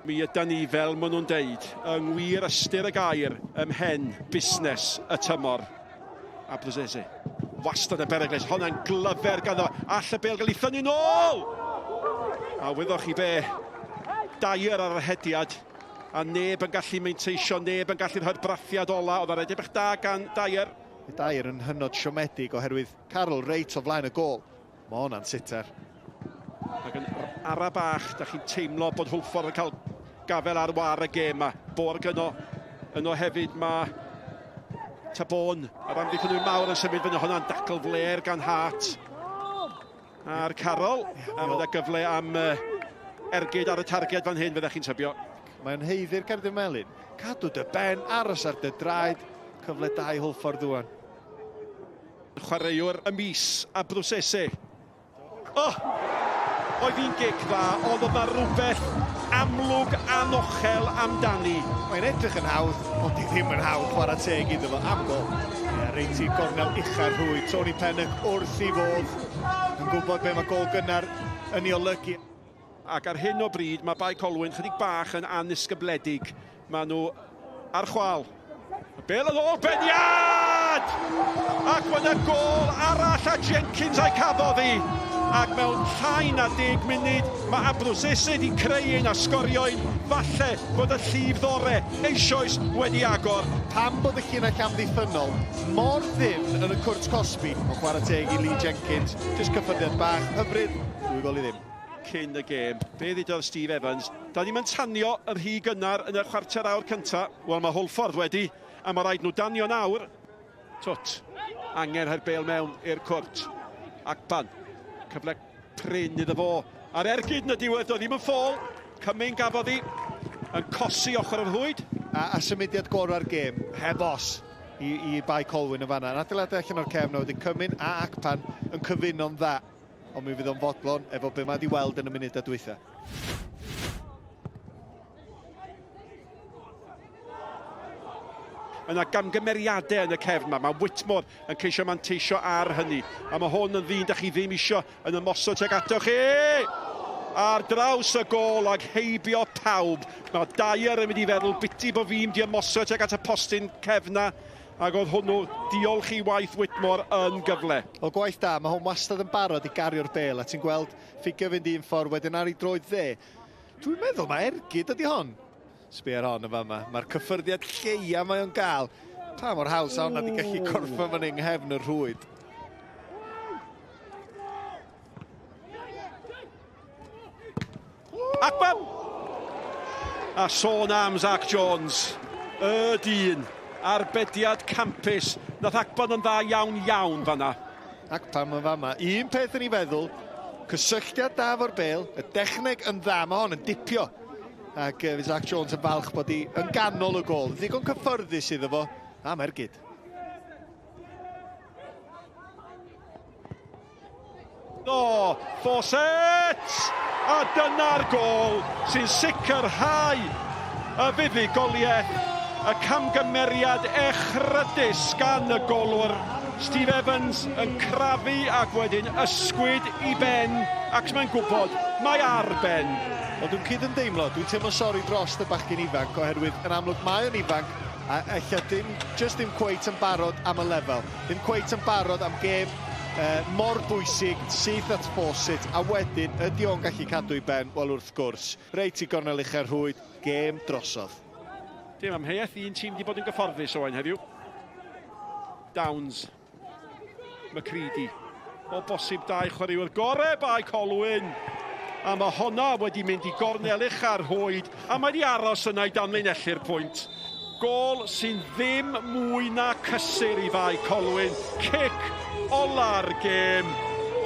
Mi ydan ni, fel maen nhw'n deud, yng ngwir ystyr y gair, ym mhen busnes y tymor. Abbruzzese, wastad yn beryglus, honna'n glyfer ganddo, all y bêl gael ei thynnu nôl! A wyddoch chi be, Dyer ar yr hediad, a neb yn gallu manteisio, neb yn gallu rhoi'r brathiad ola, oedd ar redeg bach da gan Dyer. Mae Dyer yn hynod siomedig oherwydd Carroll reit o flaen y gôl. Mae hwnna'n sitter. Ac yn ara bach, da chi'n teimlo bod Hwlffordd yn cael gafel ar war y gêm yma. Borg yno, yno hefyd mae Tabon, yr amddiffynwyr mawr yn symud fyny. Hwnna'n dacl fler gan Hart. A'r Carroll, a mae yna gyfle am ergyd ar y targed fan hyn, fyddech chi'n tybio. Mae'n haeddu'r cerdyn melyn. Cadw dy ben, aros ar dy draed. Cyfle da i Hwlffordd rŵan. Chwaraewr y mis, Abbruzzese. Oh! Oedd hi'n gic dda, ond oedd 'na rywbeth amlwg anochel amdani. Mae'n edrych yn hawdd, ond di ddim yn hawdd, chwarae teg iddo fo, am gôl. Ie, reit i gornel ucha'r rhwyd, Tony Pennock wrth ei fodd, yn gwybod be mae gôl gynnar yn ei olygu. Ac ar hyn o bryd mae Bae Colwyn chydig bach yn annisgybledig. Maen nhw ar chwâl. Y bêl yn ôl, Beniad! Ac mae yna gôl arall a Jenkins a'i cafodd hi. Ac mewn llai na 10 munud mae Abbruzzese wedi creu un a sgorio un. Falle bod y llif ddore eisoes wedi agor. Pam bod y llinell amddiffynnol mor ddyfn yn y cwrt cosbi? Ond chwarae teg i Lee Jenkins, jyst cyffyrddiad bach hyfryd, 2-0. Cyn y gêm, be ddudodd Steve Evans? Da ni'm yn tanio yn rhy gynnar yn y chwarter awr cynta. Wel, mae Hwlffordd wedi, a mae rhaid nhw danio nawr. Twt, angen rhoi'r bêl mewn i'r cwrt. Akpan, cyfle prin iddo fo. A'r ergyd yn y diwedd, doedd ddim yn ffôl. Cumming gafodd hi, yn cosi ochr yr rhwyd. A symudiad gorau'r gêm, heb os, i Bae Colwyn yn fanna. Yn adeiladu allan o'r cefn, a wedyn Cumming a Akpan yn cyfuno'n dda. Ond mi fydd o'n fodlon efo be mae 'di weld yn y munudau dwytha. Yna gamgymeriadau yn y cefn yma. Mae Whitmore yn ceisio manteisio ar hynny. A mae hwn yn ddyn da chi ddim isio yn ymosod tuag atoch chi. Ar draws y gôl ag heibio pawb. Mae Dyer yn mynd i feddwl biti bod fi'n di ymosod tuag at y postyn cefn na. Ac oedd hwnnw, diolch i waith Whitmore, yn gyfle. O, gwaith da, mae hwn wastad yn barod i gario'r bêl, a ti'n gweld ffigur fynd un ffordd, wedyn ar ei droed dde. Dwi'n meddwl mae ergyd ydi hon. Sbia ar hon yn fama, mae'r cyffyrddiad lleia mae o'n gael. Pa mor hawdd sa honna 'di gallu gorffen fan yng nghefn y rhwyd. Akpan! A sôn am Zach Jones, y dyn, arbediad campus. Nath Akpan yn dda iawn iawn fanna. Akpan yn fama. Un peth yn ei feddwl, cysylltiad da efo'r bêl, y dechneg yn dda, mae hon yn dipio. Ac fydd Zach Jones yn falch bod hi yn ganol y gôl. Ddigon cyffyrddus iddo fo am ergyd. O, Fawcett! A dyna'r gôl sy'n sicrhau y fuddugoliaeth, y camgymeriad echrydus gan y golwr. Steve Evans yn crafu ac wedyn ysgwyd i ben, ac mae'n gwybod mae ar ben. Wel, dwi'n cydymdeimlo, dwi'n teimlo sori dros y bachgen ifanc, oherwydd yn amlwg mae o'n ifanc, a ella dim, jyst ddim cweit yn barod am y lefel. Ddim cweit yn barod am gêm mor bwysig, syth at Fawcett, a wedyn, ydy o'n gallu cadw ei ben? Wel, wrth gwrs. Reit i gornel ucha'r rhwyd, gêm drosodd. Dim amheuaeth, un tîm wedi bod yn gyfforddus, Owain, heddiw. Downs, McCready, o bosib dau chwaraewr gore Bae Colwyn. A mae honna wedi mynd i gornel ucha'r rhwyd, a mae wedi aros yna i danlinellu'r pwynt. Gôl sy'n ddim mwy na cysur i Fae Colwyn. Cic ola'r gêm.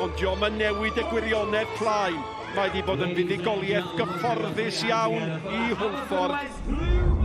Ond dio'm yn newid y gwirionedd plaen. Mae wedi bod yn fuddugoliaeth gyfforddus iawn i Hwlffordd.